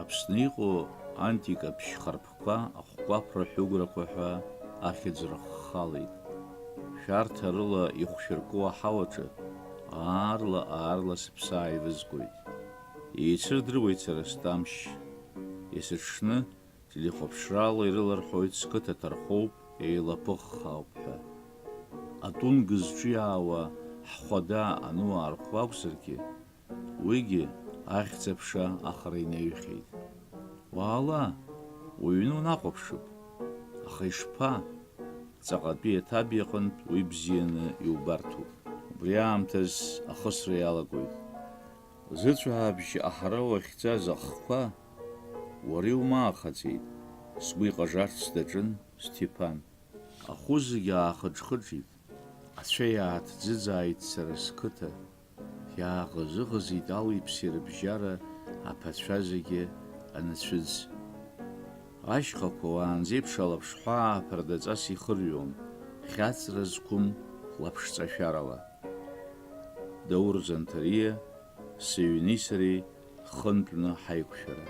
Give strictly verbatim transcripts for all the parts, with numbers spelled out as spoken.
Аԥсны иҟоу антикаԥшь харԥқәа ахәкәаԥра ҳәыгәрақәа ҳәа ахьӡ рыххалеит. Шәарҭа рыла ихәшәыркуа аҳауаҿы аарла-аарла сыԥсы ааивызгоит. Еицырдыруеит сара стәамшь. Есыҽны телехәаԥшрала ирыларҳәоит сқыҭа ҭархоуп, еилаԥыххаауп ҳәа. Атәым гызҿиаауа ҳхәада ануаа рхәы акәзаргьы, уигьы ахьӡ-аԥша ахара инаҩхьеит. Уаала, уҩны унахәаԥшып. Аха ишԥа? Ҵаҟатәи аҭабиаҟынтә уи бзианы иубарҭоуп. Убри аамҭаз ахысра иалагоит. Зыцәаабжь аҳара уахьӡаз ахқәа уара иумаахаҵеит, сгәы иҟажарц даҿын Сҭеԥан. Ахәы зегьы аахыџхыџит, ацәа иааҭӡыӡааит сара сқыҭа, иааӷызыӷызит алиԥси рыбжьара аԥацәа зегьы анацәыӡ. Ашьхақәа уаанӡеиԥш алаԥшҳәаа ԥардаҵас ихырҩон, хьаҵра зқәым лаԥшҵашәарала. Даур Занҭариа, сыҩни сареи хынтәны ҳаиқәшәара.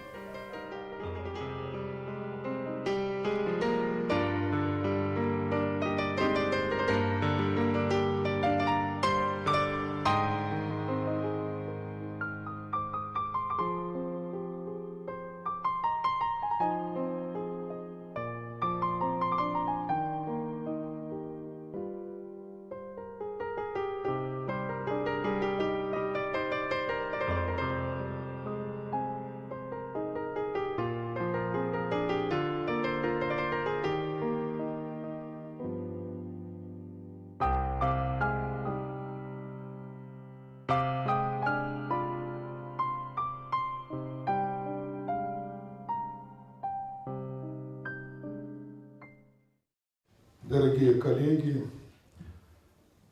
Дорогие коллеги,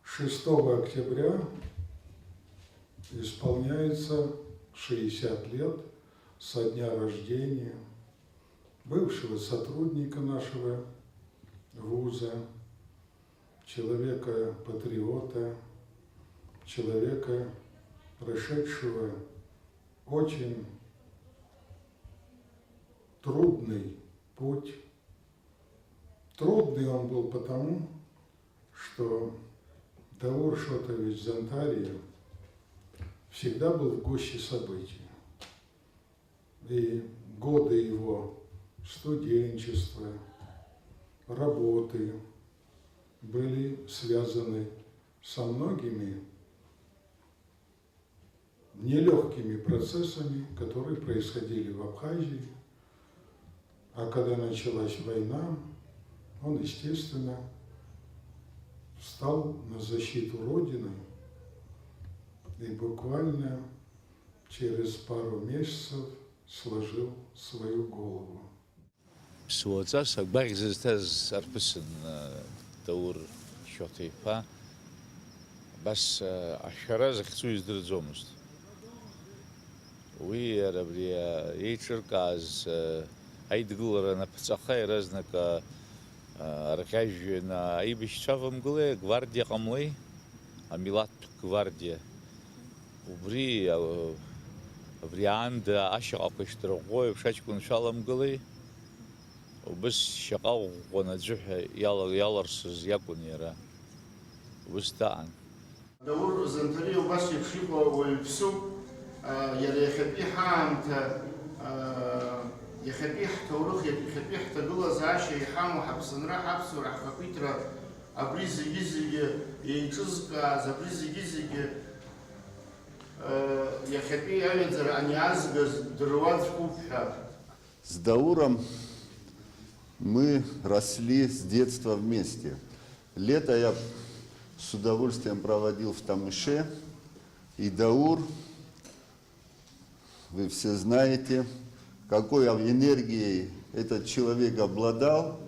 шестого октября исполняется шестьдесят лет со дня рождения бывшего сотрудника нашего вуза, человека-патриота, человека, прошедшего очень трудный путь. Трудный он был потому, что Даур Шотович Зантария всегда был в гуще событий. И годы его студенчества, работы были связаны со многими нелёгкими процессами, которые происходили в Абхазии. А когда началась война, он, естественно, встал на защиту Родины и буквально через пару месяцев сложил свою голову. Ԥсуаҵас агәаӷь зызҭаз арԥысын, Даур Шьоҭа-иԥа, абас, ашәара захьӡу издырӡомызт. Уи иара абри еиҿыркааз аидгылара анаԥҵаха иаразнак арӷьажәҩа аибашьцәа авамгылеи, агвардиа ҟамлеи, амилаҭтә гвардиа. Убри, а, абри аанда ашьаҟақәа ишдырӷәӷәо еиԥш аҷкәынцәа аламгылеи, убыс шьаҟа ӷәӷәаны аӡәы ҳәа иала-, иаларсыз иакәын иара. Убыс даан. Даур Занҭариа убас еиԥш иҟоу уаҩԥсуп, а, иара иахьатәи ҳаамҭа, а, иахьатәи ҳҭоурых, иахьатәи ҳҭагылазаашьа иҳамоу ҳаԥсынра, ҳаԥсуара, ҳхақәиҭра, абри зегьы-зегьы еиҿызкааз, абри зегьы-зегьы Э, иахьатәи аҩаӡара аниазгаз дыруаӡәкуп ҳәа. С Дауром мы росли с детства вместе. Лето я с удовольствием проводил в Тамыше. И Даур, вы все знаете, какой энергией этот человек обладал,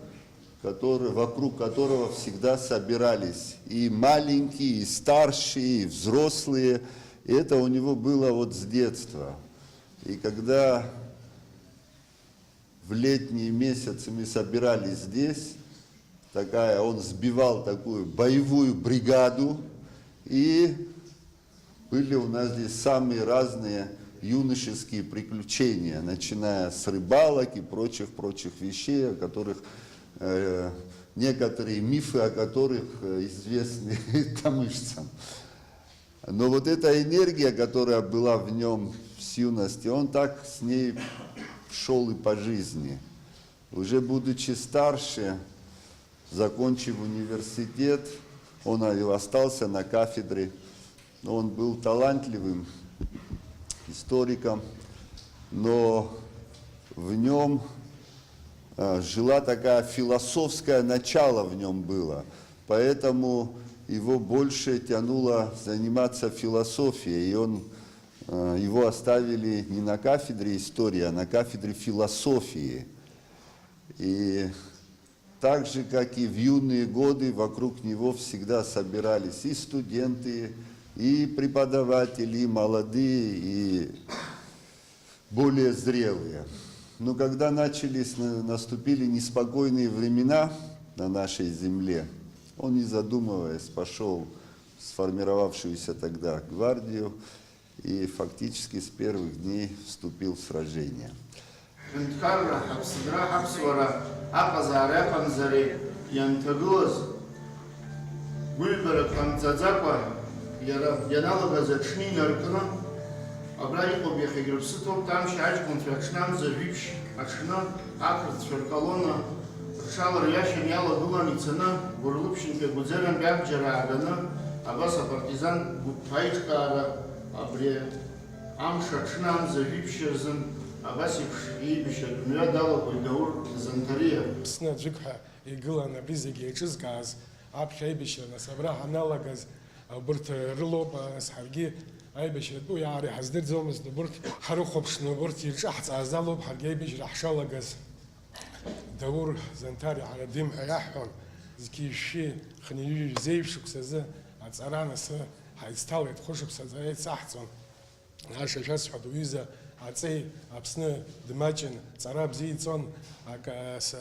который, вокруг которого всегда собирались и маленькие, и старшие, и взрослые. И это у него было вот с детства. И когда в летние месяцы мы собирались здесь, такая, он сбивал такую боевую бригаду, и были у нас здесь самые разные Юношеские приключения, начиная с рыбалок и прочих-прочих вещей, о которых, э, некоторые мифы о которых, э, известны тамышцам. Но вот эта энергия, которая была в нём с юности, он так с ней шёл и по жизни. Уже будучи старше, закончив университет, он и остался на кафедре. Он был талантливым историком, но в нём, э, жила такая философское начало в нём было. Поэтому его больше тянуло заниматься философией, и он, э, его оставили не на кафедре истории, а на кафедре философии. И так же, как и в юные годы, вокруг него всегда собирались и студенты, и преподаватели, и молодые, и более зрелые. Но когда начались, на-, наступили неспокойные времена на нашей земле, он, не задумываясь, пошёл в сформировавшуюся тогда гвардию и фактически с первых дней вступил в сражение. Ҳҳәынҭқарра, ҳаԥсынра, ҳаԥсуара аҟазаареи аҟамзареи ианҭагылаз, гәыҩбарак ҟамҵаӡакәа иара ианалагаз аҽны инаркны, абра иҟоуп, иахьагь рыԥсы ҭоуп, Ҭамшьа аҷкәынцәа аҽны амза жәиԥшь аҽны ақырҭцәа рколонна рҽаларҩашьан иалагылан ицаны, Гәырлыԥшьынтәи Гәыӡерантәи абџьар ааганы, абас апартизан гәыԥ аиҿкаара абри Амш аҽны амза жәиԥшь рзын абас еиԥш еибашьратә мҩа далагоит Даур Занҭариа. Аԥсны аӡәык ҳәа игылан абри зегьы еиҿызкааз, аԥхьа аибашьра, нас абра ҳаналагаз, убырҭ рылоуп, нас ҳаргьы аибашьратәы уи аара иҳаздырӡомызт, убырҭ ҳарыхәаԥшны, убырҭ ирҿаҳҵааз алоуп ҳаргьы аибашьра ҳшалагаз. Даур Занҭариа ҳара дим ҳәа иаҳҳәон, зқьи жәшәи хынҩажәи жәеиза шықәсазы аҵара анасы ҳаицҭалеит, хәышықәса аҵара еицаҳҵон. Аиаша шәасҳәап, уҩыза аҵеи Аԥсны дмаҷын, ҵара бзиа иҵон, ак-, с-,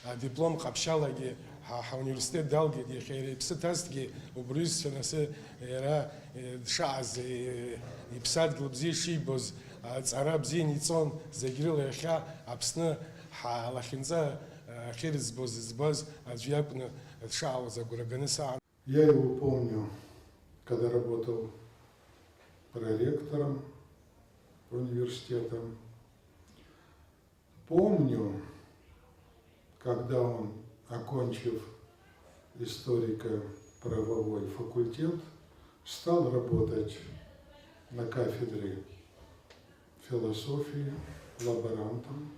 адиплом ҟаԥшьалагьы ҳа-, ҳауниверситет далгеит, иахьа иара иԥсы ҭазҭгьы убри иҩызцәа, нас иара, э, дшааз, э, иԥсадгьыл бзиа шибоз, аҵара бзианы иҵон, зегь рыла иахьа Аԥсны ҳа-, лахьынҵа, э, ахьырӡбоз, збаз аӡә иакәны дшаауаз агәра ганы саан. Я его помню, когда работал проректором университета. Помню, когда он, окончив историко-правовой факультет, стал работать на кафедре философии лаборантом.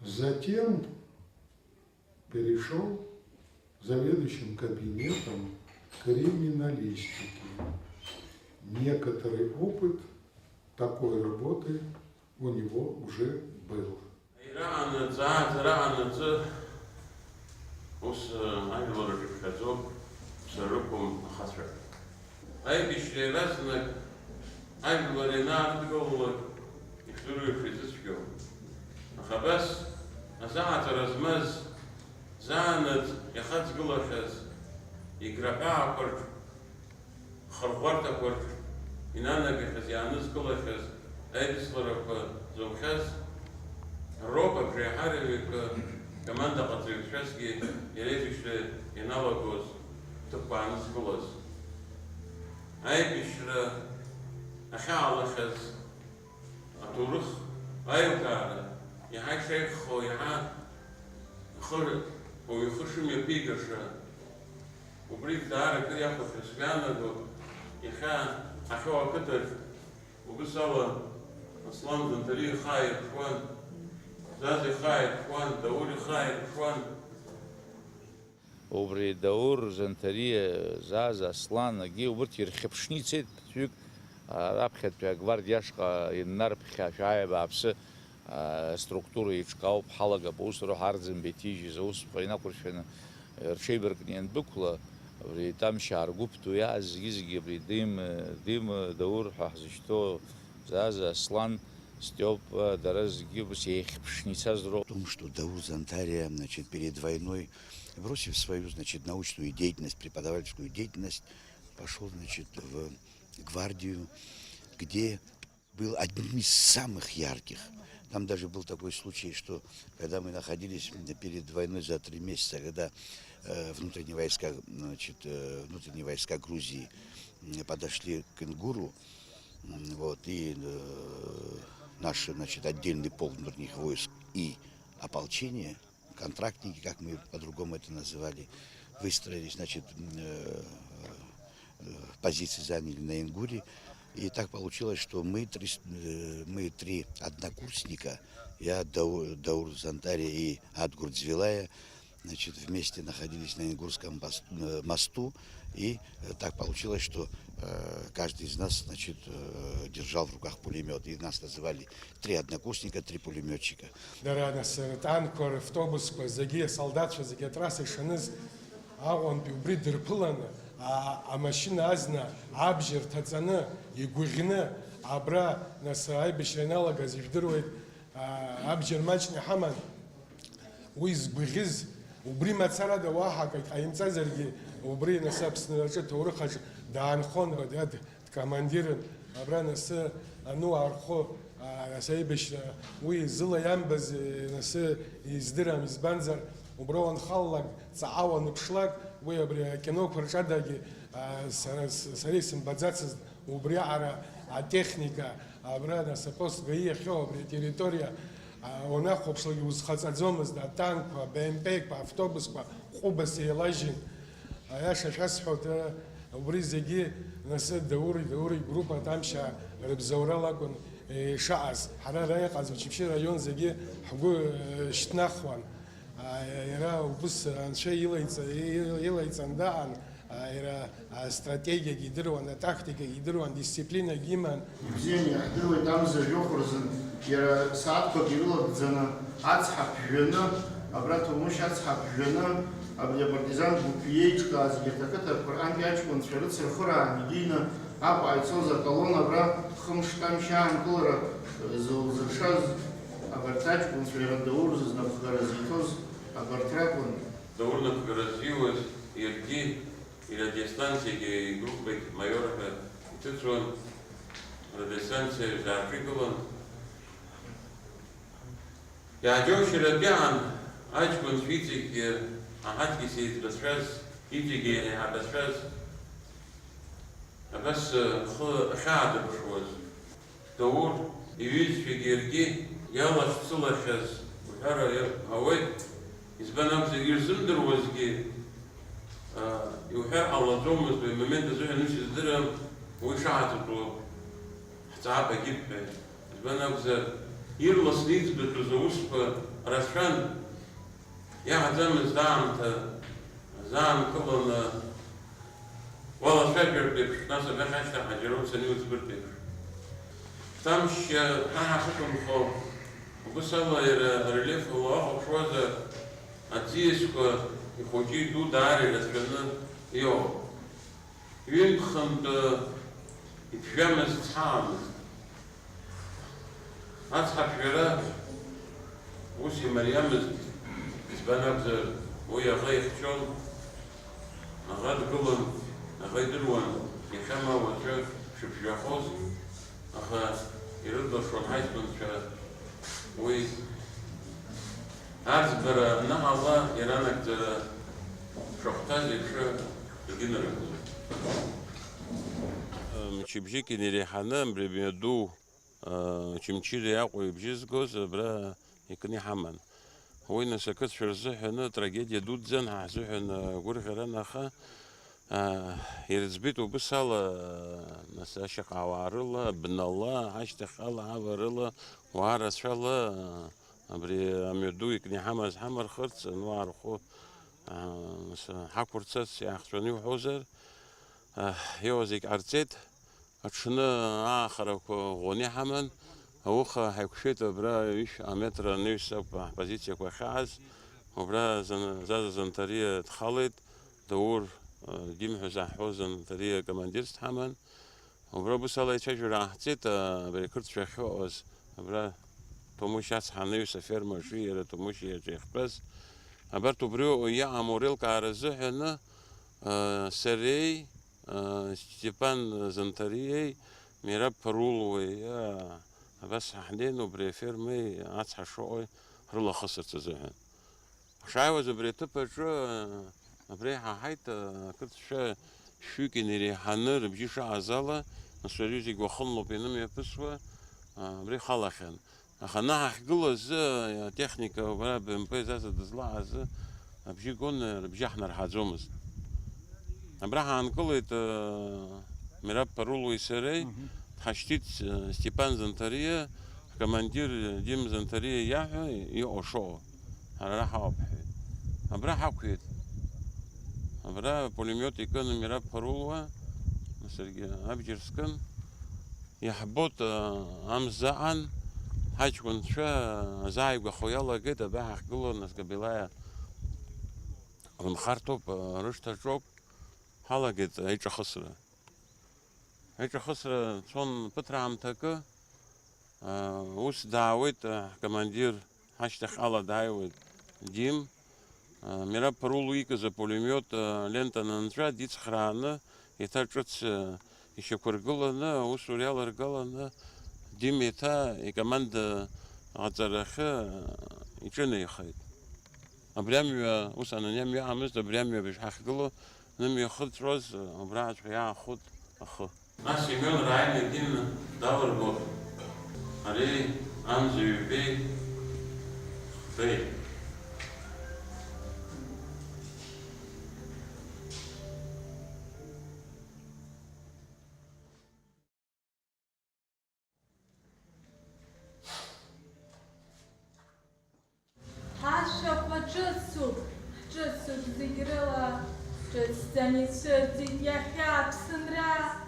Затем перешёл заведующим кабинетом криминалистики. Некоторый опыт такой работы у него уже был. Аира анаӡа, ааӡара анаӡы, ус, ажәлар рыԥхьаӡоуп, сара рықәым ахацәа. Аибашьра иаразнак ажәлар ианаарыдгылалак, ишдыруеиԥш изыцәгьоуп. Аха абас азааӡара змаз, заанаҵ иахаҵгылахьаз, играҳәаақәа рҿ, хырӷәӷәарҭақәа рҿ инанагахьаз, иаанызкылахьаз аидысларақәа зоухьаз роуп абжеиҳараҩык командаҟаҵаҩцәазгьы иара иеибашьра ианалагоз ҭыԥқәа аанызкылаз. Аибашьра ахьаалахьаз аҭоурых аилкаара иаҳа ишеиӷьхо, иаҳа ахы, ауаҩы ихы шымҩаԥигаша, убригь даара акыр иахәаԥшуа сгәы иаанагоит. Иахьа ҳахьоу ақыҭаҿ убыс ала Аслан Занҭариа ихы ааирԥшуан, Заза ихы ааирԥшуан, Даур ихы ааирԥшуан. Убри Даур, Занҭариа, Заза, Аслан, егьи убырҭ ирхьыԥшны ицеит ԥыҭҩык, а, раԥхьатәи агвардиа ашҟа иннарԥхьа, шәааи, абааԥсы, а, аструктура еиҿкаауп, ҳалагап аусура ҳәа Арӡынба иҭижьыз аусԥҟа инақәыршәаны, а, рҽеибаркны иандәықәла, абри Тамшьаа ргәыԥ ду иааз зегьы-зегьы абри Дим, Дим, Даур ҳәа ҳзышьҭоу Заза, Аслан, Стиопа, дара зегьы убас еихьыԥшны ицаз роуп. Том, что Даур Занҭариа, значит, перед войной, бросив свою, значит, научную деятельность, преподавательскую деятельность, пошёл, значит, в гвардию, где был одним из самых ярких. Там даже был такой случай, что когда мы находились перед войной за три месяца, когда э, внутренние войска, значит, э, внутренние войска Грузии м, подошли к Ингуру, м, вот, и э, наш, значит, отдельный полк внутренних войск и ополчение, контрактники, как мы по-другому это называли, выстроились, значит, м, э, э, позиции заняли на Ингуре. И так получилось, что мы три, с- э, мы три однокурсника, я, Дау- Даур Зантари и Адгурт Звилая, значит, вместе находились на Ингурском пос- э, мосту, и э, так получилось, что э, каждый из нас, значит, э, держал в руках пулемет, и нас называли три однокурсника, три пулеметчика. Дара нас ртанкқәа, равтобусқәа зегьы, асолдаҭцәа зегьы атрасса ишаныз, Аҟәантәи убри дырԥыланы, а- амашьына азна абџьар ҭаҵаны, игәыӷьны, абра, нас, аибашьра ианалагаз ижәдыруеит, а- абџьар маҷны иҳаман. Уи згәыӷьыз, убри мацарада уаҳа акагь ҟаимҵазаргьы, убри нас Аԥсны аҿы, аҭоурых аҿы даанхон, Бадиад дкомандирын, абра нас ануаа рхәы, а, нас аибашьра, уи зыла иамбаз, э, нас издырам, избанзар, убра уанхаллак, ҵаҟа уаныԥшлак, уи абри акиноқәа рҿадагьы, а, сара, с- сара исымбаӡацызт, убриаҟара атехника, абра нас апост ГАИ иахьоу абри атерриториа, а, уанахәаԥшлак иузхаҵаӡомызт, атанкқәа, БМП-қәа, автобусқәа ҟәыбас еилажьын. Аиаша шәасҳәоит, убри зегьы нас Даури, Даури игруппа Тамшьаа рыбзоурала акәын, е, ишаҟаз. Ҳара ара иҟаз Очамчыра араион зегьы ҳгәы, е, шьҭнахуан. А, иара убыс анцәа илаиҵа-, ил-, илаиҵан даан, а, иара астратегиагьы идыруан, атактикагьы идыруан, дисциплинагьы иман. Ибзианы иаҳдыруеит, амза жәохә рзын иара сааҭқәак ирылагӡаны, ацҳа ԥжәаны, абра Ҭоумышь ацҳа ԥжәаны, абри апартизан гәыԥ иеиҿкааз егьырҭ ақыҭақәа рҟынтәи аҷкәынцәа рыцырхыраан егьины Аҟәа ицоз аколонна абра хымш-ҭамш аанкылара зылзыршаз абарҭ аҷкәынцәа, иара Даур зызнапхгара зиҭоз абарҭ ракәын. Даур напхгара зиуаз иаргьы ирадиостанциагьы игруппагь Маиор ҳәа иҭыҵуан, радиостанциа дааҿагылан. Иааџьоушьаратәы иҟан аҷкәынцәа иҵегьгьы аҳаҭгьы сеиҵбацәаз, иҵегьгьы еиҳабацәаз, абас, э, рхы ахьаадырԥшуаз. Даур иҩызцәагьы иаргьы иалашьцылахьаз уҳәар ауеит, избан акәзар, ирзымдыруазгьы, а, иуҳәар ҟалаӡомызт, уи амомент азыҳәан ус издырам, уи шаҳаҭатәу ҳҵаабагьы бҳәеит. Избан акәзар, ирласны иӡбатәыз аусқәа рацәан. Иаҳӡамызт аамҭа заанкыланы, уалацәажәартә еиԥш, нас абрахь ашьҭахь џьара уцаны иуӡбыртә еиԥш. Ҭамшьа ҳа ҳахьықәынхо, убыс ала иара арельеф ала уахәаԥшуазар, аӡиасқәа ихәыҷы иду даара ирацәаны иоуп. Ҩынтә-хынтә иԥжәамыз цҳаамызт. Ацҳа ԥжәара ус имариамызт, избан акәзар, уи аӷа ихьчон, аӷа дгылан, аӷа идыруан, иахьа ма уаҵәы шыԥжәахоз, аха ирыдлашон ҳаҷкәынцәа уи аӡбара анаҟала иара анагӡара шахәҭаз еиԥш егьынарыгӡон. Мчыбжьык инареиҳаны абри амҩаду Очамчыреи Аҟәеи ибжьызгоз абра икны иҳаман. Уи, нас, ақыҭцәа рзыҳәан трагедиа дуӡӡан ҳәа ҳзыҳәан агәырӷьаран, аха, а, ирыӡбеит убыс ала, нас, ашьаҟауаа рыла, абнала, ашьҭахьҟала аварыла, уаа рацәала, а, абри амҩаду икны иҳамаз ҳамырхырц, ануаа рхәы, а, нас, ҳақәырцарц иаахҵәаны иуҳәозар, а, иҟоу зегь ҟарҵеит. Аҽны аахарақәа ӷәӷәаны иҳаман, ауха ҳаиқәшәеит абра ҩышә аметра анаҩс акәын ҳпозициақәа ахьааз, убра Зан-, Заза Занҭариа дхалеит, Даур, э, Дим ҳәа заҳҳәоз Занҭариа командирс дҳаман, убра убыс ала аицәажәара ааҳҵеит, а, абри ақырҭцәа ахьыҟаз, абра Ҭоумышь ацҳа анаҩс аферма аҿы иара Ҭоумышь иаҿы иахьтәаз, абарҭ убри иҟам уреилкаара азыҳәаны, а, сареи, Степан Занҭариеи, Мераб Ԥарулуеи, аа, абас ҳнеины убри афермеи ацҳа шыҟоу ҳрылахысырц азыҳәан. Ҳшааиуаз убри аҭыԥ аҿы, абра иҳаҳаит, ақырҭцәа шәҩык инареиҳаны рыбжьы шаҟаз ала, нас уажәы зегь уахынлоуп ианымҩаԥысуа, абра ихалахьан. Аха ана ҳахьгылоу азы атехника убра БМП Заза дызлаҳаз азы абжьы гон, рыбжьы ҳнарҳаӡомызт. Абра ҳаанкылеит, Мераб Ԥарулуеи сареи, мгм, дҳашьҭит, Степан Занҭариа, ҳкомандир Дим Занҭариа иаҳәа иҟоу шыҟоу. Ҳара ара ҳауп ҳҳәеит. Абра ҳақәиеит. Абра апулемиот икын Мераб Ԥарулуа, саргьы абџьар скын. Иаҳбоит, а, амза аан, ҳаҷкәынцәа, а, азааигәахо иалагеит, абра ҳахьгылоу, нас Габилаиа лынхарҭоуп, а, рышҭаҿоуп, ҳалагеит аиҿахысра. Аиҿахысра цон ԥыҭраамҭакы, а, ус даауеит, а, ҳкомандир, ҳашьҭахьҟала дааиуеит Дим. Мераб Ԥарулу икыз апулемиот лента анынҵәа, дицхрааны, еиҭа ҿыц ишьақәыргыланы, аусура иаларгаланы, Дим еиҭа икоманда аҟаҵарахьы иҿынеихеит. Абри амҩа, ус анани амҩа ыҟамызт, абри амҩа абжь ҳахьгылоу, нымҩахыҵуаз, убраҵәҟьа иаахәт ахы. Нас Семион рааины Дина далырбоит. Ари амза ҩбеи хбеи. Ҳашәақәа ҿыцуп, ҳҿыцуп зегь рыла, ҿыцӡаны ицәырҵит иахьа Аԥсынра.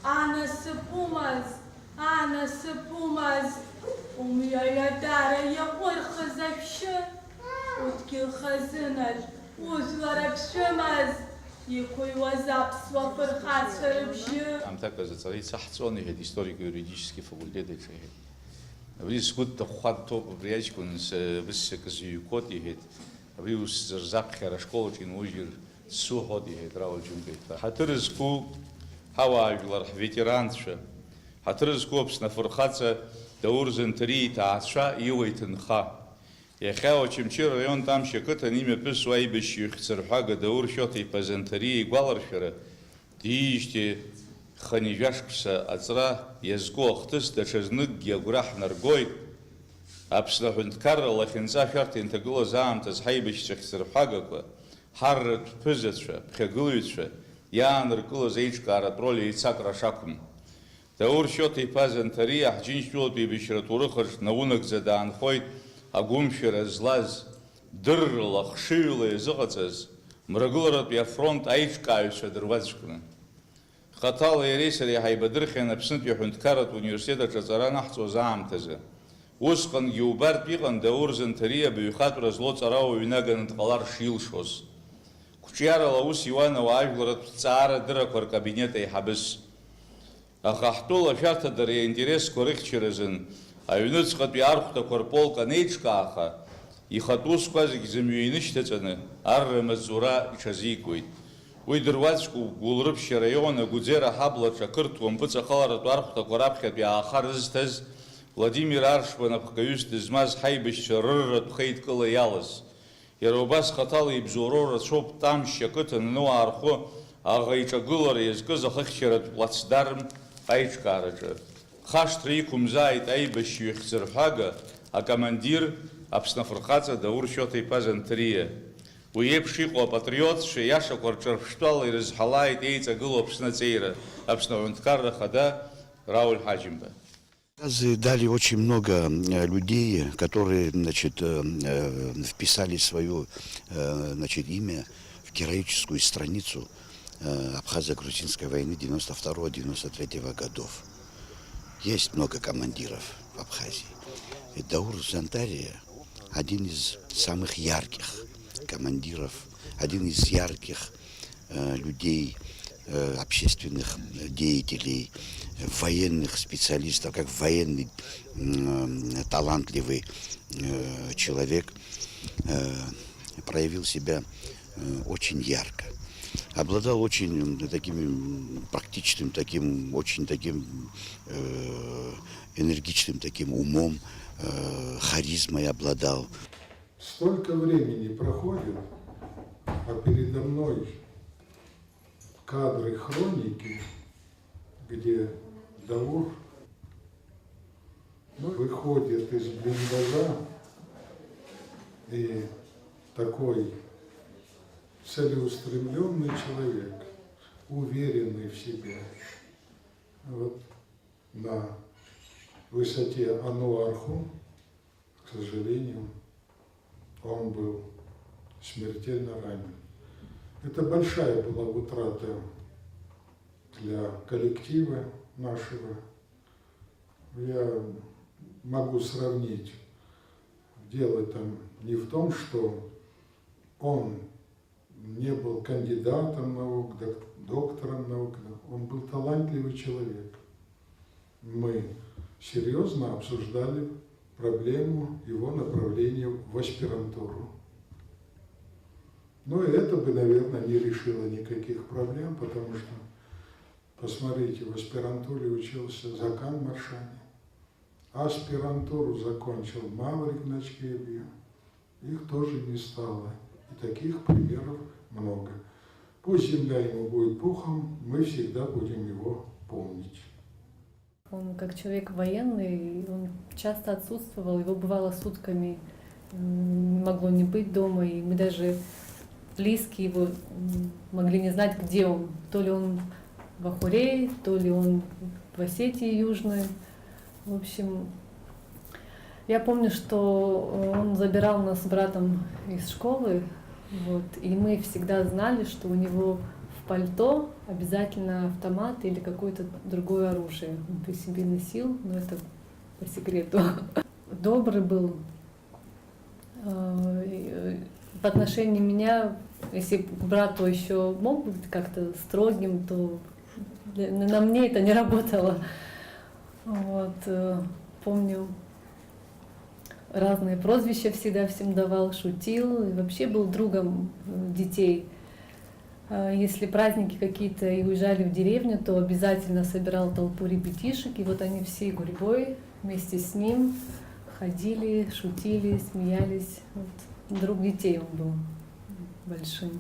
Анасыԥ умаз, анасыԥ умаз, умҩа ҩадара иаҟәырхыз ашәшьы, удгьыл хазынаҿ ужәлар аԥшәымаз, иқәыҩуаз аԥсуа фырхацәа рыбжьы. Аамҭак азы аҵара ицаҳҵон, иҳәеит, историко-юридический факультет аҿы, иҳәеит. Абри сгәы дҭахәхәа дҭоуп, абри аҷкәын с-, быссак зыҩқәоуп, иҳәеит. Абри ус сзырзаԥхьар ашкол аҿы инужьыр дсуҳәоит, иҳәеит Рауль Џьынба-иԥа. Ҳаҭыр зқәу ҳауаажәлар, ҳветеранцәа, ҳаҭыр зқәу Аԥсны афырхаҵа Даур Занҭариа иҭаацәа, иуа иҭынха. Иахьа Очамчыра араион Тамшь ақыҭан имҩаԥысуа аибашьҩы хьӡырҳәага Даур Шьоҭа-иԥа Занҭариа игәаларшәара диижьҭеи хынҩажәа шықәса аҵра иазку ахҭыс даҽазныкгьы агәра ҳнаргоит. Аԥсны аҳәынҭқарра лахьынҵа ашәарҭа инҭагылаз аамҭазы ҳаибашьцәа хьӡырҳәагақәа, ҳарратә ԥызацәа, ԥхьагылаҩцәа иааныркылаз аиҿкааратә роль еицакра шақәым. Даур Шьоҭа-иԥа Занҭариа ҳџьынџьтәылатә еибашьра аҭоурых аҿы наунагӡа даанхоит агәымшәара злаз, дыррала, хшыҩла иазыҟаҵаз, мрагыларатәи афронт аиҿкааҩцәа дыруаӡәкны. Хаҭала иареи сареи ҳаибадырхьан Аԥснытәи аҳәынҭқарратә университет аҿы аҵара анаҳҵоз аамҭазы. Усҟангьы убартә иҟан Даур Занҭариа абаҩхатәра злоу ҵарауаҩ наганы дҟалар шилшоз. Қәҿиарала аус иуан ауаажәларратә ҭҵаарадырақәа ркабинет аиҳабыс. Аха ҳтәыла ашәарҭадареи аинтересқәа рыхьчаразын аҩныҵҟатәи архәҭақәа рполк анеиҿкааха, ихатә усқәа зегь зымҩа инышьҭаҵаны, арра амаҵзура иҽазикуеит. Уи дыруаӡәкуп Гәылрыԥшь араион Агәӡера аҳаблаҿы ақырҭуа мпыҵахаларатә архәҭақәа раԥхьатәи ааха рызҭаз, Владимир Аршба напхгаҩыс дызмаз ҳаибашьцәа рырратә хеидкыла иалаз. Иара убас хаҭала ибзоуроу рацәоуп Тамшь ақыҭан ануаа рхәы аӷа иҿагылара иазкыз ахыхьчаратә плацдарм аиҿкаараҿы. Хашҭра иқәымзааит аибашьҩы хьӡырҳәага, акомандир, Аԥсны афырхаҵа Даур Шьоҭа-иԥа Занҭариа. Уи еиԥш иҟоу апатриотцәа иашақәа рҿырԥштәала ирызҳалааит еиҵагылоу Аԥсны аҵеира, Аԥсны аҳәынҭқарра ахада Рауль Ҳаџьымба. Дали очень много, э, людей, которые, значит, э, э, вписали свое, э, значит, имя в героическую страницу, э, абхазо-грузинской войны девяносто второго девяносто третьего годов. Есть много командиров в Абхазии. И Даур Зантария один из самых ярких командиров, один из ярких, э, людей, э, общественных деятелей, э, военных специалистов, как военный, м, талантливый, э, человек, э, проявил себя, э, очень ярко. Обладал очень таким практичным, таким, очень таким э, энергичным таким умом, э, харизмой обладал. Столько времени проходит, а передо мной кадры хроники, где Даур, ну, выходит из блиндажа и такой целеустремленный человек, уверенный в себе. Вот на высоте Ану-Архун, к сожалению, он был смертельно ранен. Это большая была утрата для коллектива нашего. Я могу сравнить. Дело там не в том, что он не был кандидатом наук, док- доктором наук. Он был талантливый человек. Мы серьезно обсуждали проблему его направления в аспирантуру. Но и это бы, наверное, не решило никаких проблем, потому что, посмотрите, в аспирантуре учился Закан Маршани, аспирантуру закончил Маврик Начкебия, их тоже не стало. И таких примеров много. Пусть земля ему будет пухом, мы всегда будем его помнить. Он как человек военный, он часто отсутствовал, его бывало сутками не могло не быть дома, и мы даже близкие его могли не знать, где он. То ли он в Ахуре, то ли он в Осетии Южной. В общем, я помню, что он забирал нас с братом из школы, вот, и мы всегда знали, что у него в пальто обязательно автомат или какое-то другое оружие. Он при себе носил, но это по секрету. Добрый был. Э, в отношении меня, если к брату еще мог быть как-то строгим, то на мне это не работало. Вот, э, помню, разные прозвища всегда всем давал, шутил и вообще был другом детей. Если праздники какие-то и уезжали в деревню, то обязательно собирал толпу ребятишек, и вот они всей гурьбой вместе с ним ходили, шутили, смеялись. Вот. Друг детей он был большим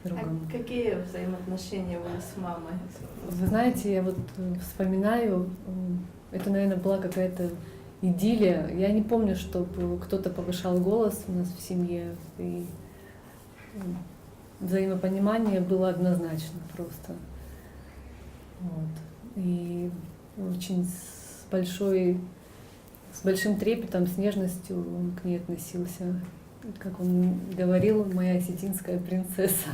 другом. А какие взаимоотношения были с мамой? Вы знаете, я вот вспоминаю, это, наверное, была какая-то идиллия. Я не помню, чтобы кто-то повышал голос у нас в семье. И взаимопонимание было однозначно просто. Вот. И очень с большой, с большим трепетом, с нежностью он к ней относился. Как он говорил, моя осетинская принцесса.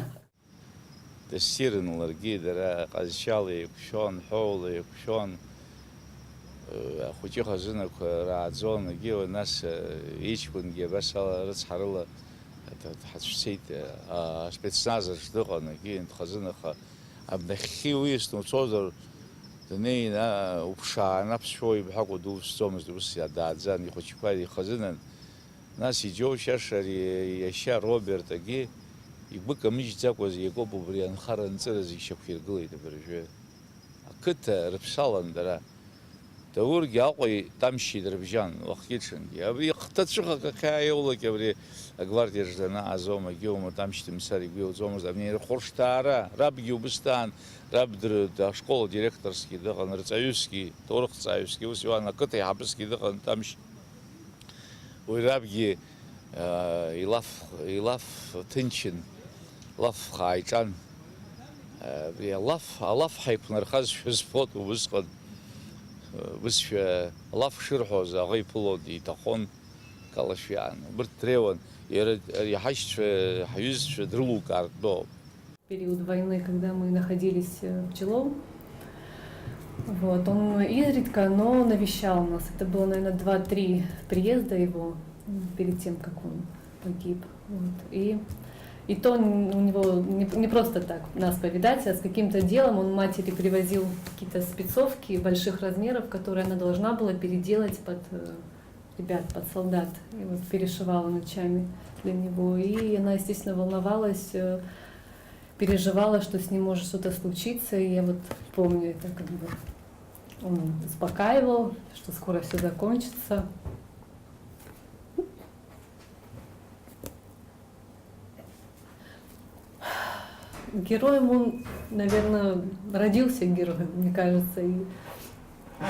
Дыссирын ларгьы, дара ҟазшьала еиқәшәон, ҳәоула еиқәшәон. Ахәыҷы хазынақәа рааӡон, егьи нас иҷкәынгьы абас ала рыцҳарыла дҳацәцеит, аспецназ аҿы дыҟан, егьи дхазынаха, абнахьхьи уиасны уцозар, днеин, уԥшааны аԥсшәа уаҩ бҳәакәа дувсӡомызт, ус дааӡан, ихәыҷқәа ихазынан. Нас иџьоушьаша ари иашьа Робертагьы игәы камыжьӡакәа, иакоуп убри анхара-анҵыразы ишьақәиргылеит абыржәы. Ақыҭа рыԥсалан дара. Даургьы Аҟәеи Тамшьи дрыбжьан, уахгьы-ҽынгьы. Абри хҭацәыхак ахьааиоулак абри агвардиаҿ данааз аума, егьи аума, Тамшь дымцар игәы иауӡомызт, абни рхәышҭаара, рабгьы убысҭаан, раб дыр-, ашкол адиректорсгьы дыҟан, рҵаҩысгьы, ҭоурыхҭҵааҩысгьы, ус иуан, ақыҭа аиҳабысгьы дыҟан, Тамшь. Уи рабгьы, аа, илаф, илаф ҭынчын, лаф хаа иҿан. Абри алаф, алаф ҳаиқәнархазшәа збоит убысҟан. Бызшәа алаф шырҳәоз аӷа иԥылон, иҭахон, калашәа иаан. Убырҭ дреиуан, иара, иара иҳашьцәа, ҳҩызцәа дрылукаартә дууп. Период войны, когда мы находились, э, в Чилоу, вот, он изредка, но навещал нас. Это было, наверное, два-три приезда его, м, перед тем, как он погиб. Вот. И, и то н-, у него не, не просто так нас повидать, а с каким-то делом. Он матери привозил какие-то спецовки больших размеров, которые она должна была переделать под, э, ребят, под солдат. И вот перешивала ночами для него. И она, естественно, волновалась, э, Переживала, что с ним может что-то случиться, и я вот помню это, как бы он успокаивал, что скоро все закончится. Героем он, наверное, родился героем, мне кажется, и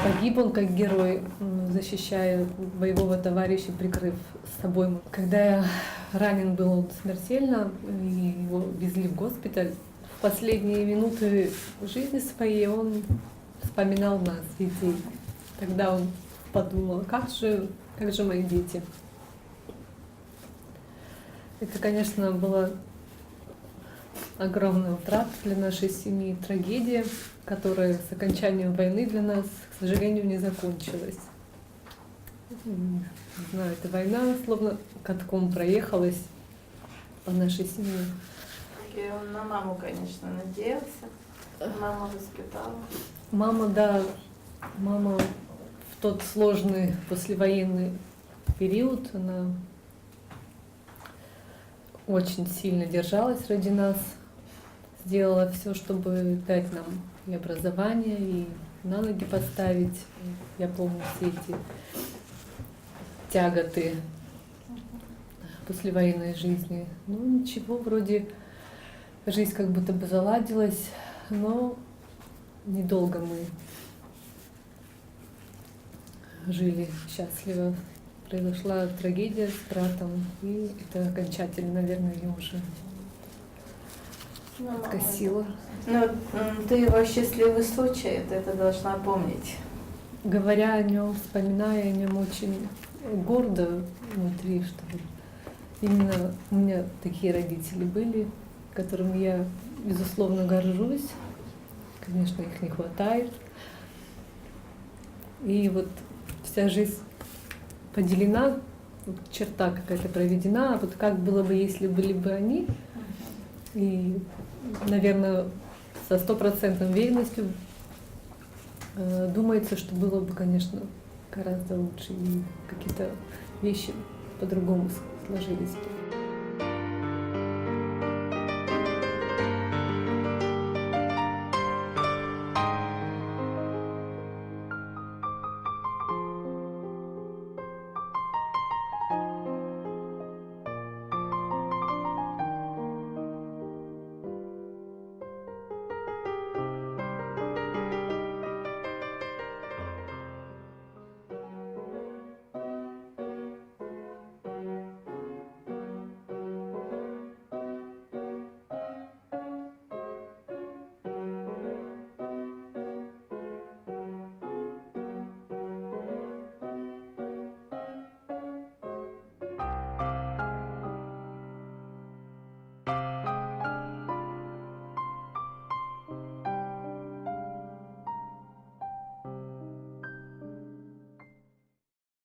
погиб он как герой, м, защищая боевого товарища, прикрыв с собой. Когда ранен был он смертельно, и его везли в госпиталь, в последние минуты жизни своей он вспоминал нас, детей. Тогда он подумал: «Как же, как же мои дети?» Это, конечно, была огромная утрата для нашей семьи, трагедия, которая с окончанием войны для нас, к сожалению, не закончилась. М, не знаю, эта война словно катком проехалась по нашей семье. И он на маму, конечно, надеялся. Мама воспитала. Мама, да, мама в тот сложный послевоенный период, она очень сильно держалась ради нас, сделала все, чтобы дать нам и образование, и на ноги поставить. Я помню все эти тяготы послевоенной жизни. Ну, ничего, вроде жизнь как будто бы заладилась, но недолго мы жили счастливо. Произошла трагедия с братом, и это окончательно, наверное, ее уже Ну, мама откосило. Ну, м, ты его счастливый случай, ты это должна помнить. Говоря о нем, вспоминая о нем, очень гордо внутри, что вот именно у меня такие родители были, которыми я, безусловно, горжусь. Конечно, их не хватает. И вот вся жизнь поделена, вот черта какая-то проведена, а вот как было бы, если были бы они. И, наверное, со стопроцентной уверенностью э, думается, что было бы, конечно, гораздо лучше, и какие-то вещи по-другому с- сложились бы.